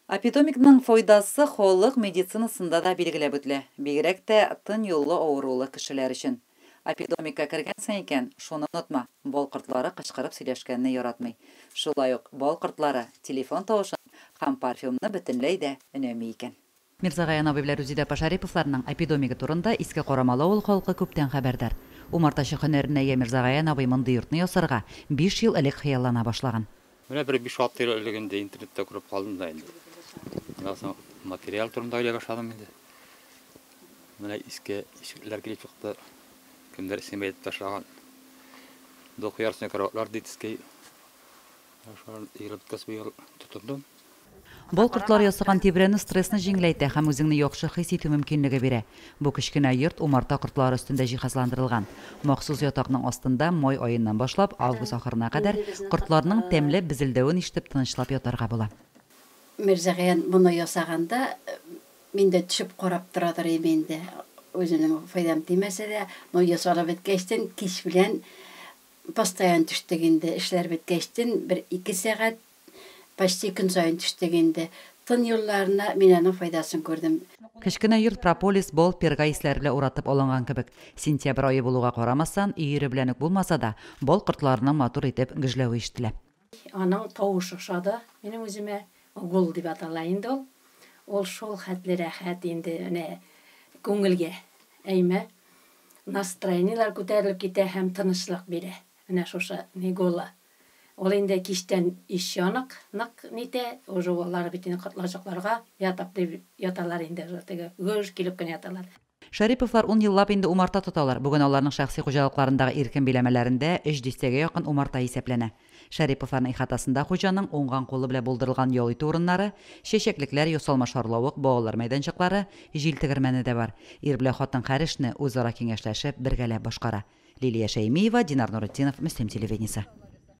Апидомикның файдасы халык медицинасында да билгеләп үтелә, бигрәк тә тын юллы авырулы кешеләр өчен. Апидомикка кергәнсең икән, шуны онытма, бал кортлары кычкырып сөйләшкәнне яратмый. Шулай ук бал кортлары телефон тавышын һәм парфюмны бөтенләй дә өнәми икән. Мирзагаян абый белән Рүзидә апа Шәриповларның апидомигы турында Иске Карамалы авыл халкы күптән хәбәрдар. Умартачы һөнәренә ия Мирзагаян абый мондый йортны ясарга 5 ел элек хыяллана башлаган. Менә бер 5-6 ел элек инде интернетта күреп калдым да инде. Аннан соң материал турында уйлый башладым инде. Менә иске ишекләр килеп чыкты. Кемдер исем әйтеп ташлаган. Двухъярусный кроватьлар детский. Шулар егылып беткәч быел тотындым. Бал кортлары ясаган тибрәнү стрессны җиңеләйтә һәм үзеңне яхшы хис итү мөмкинлеге бирә. Бу кечкенә йорт умарта кортлары өстендә җиһазландырылган. Махсус ятакның астында май аеннан башлап август ахырына кадәр кортларның тәмле безелдәвен ишетеп тынычлап ятарга була. Мирзагаян моны ясаганда мин дә төшеп карап торадыр идем инде. Үзенең файдам тимәсә дә, но ясалып беткәчтен кич белән постоянно төштек инде. Эшләр беткәчтен бер 2 сәгать почти көн саен төштек инде. Тын юлларына мин аның файдасын күрдем. Кечкенә йорт прополис, бал, перга исләре белән уратып алынган кебек. Сентябрь ае булуга карамастан, өере белән үк булмаса да, бал кортларының матур итеп гөжләве ишетелә. Аның тавышы ошады. Минем үземә гул дип атала инде ул. Ул шул хәтле рәхәт инде менә күңелгә. Әйме настроениеләр күтәрелеп китә һәм тынычлык бирә. Менә шушы Негола. Ул инде кичтән иш янык, нык нитә, уже алар бит инде котлачакларга ятып дип яталар инде, уже теге гөж килеп кенә яталар. Шәриповлар 10 еллап инде умарта тоталар. Бүген аларның шәхси хуҗалыкларындагы иркен биләмәләрендә 3 дистәгә якын умарта исәпләнә. Шәриповларның ихатасында хуҗаның уңган кулы белән булдырылган ял итү урыннары, чәчәклекләр, ясалма шарлавык, балалар мәйданчыклары, җил тегермәне дә бар. Ир белән хатын һәр эшне үзара киңәшләшеп, бергәләп башкара. Лилия Шәймиева, Динар Нуретдинов, Мөслим телевидениесе.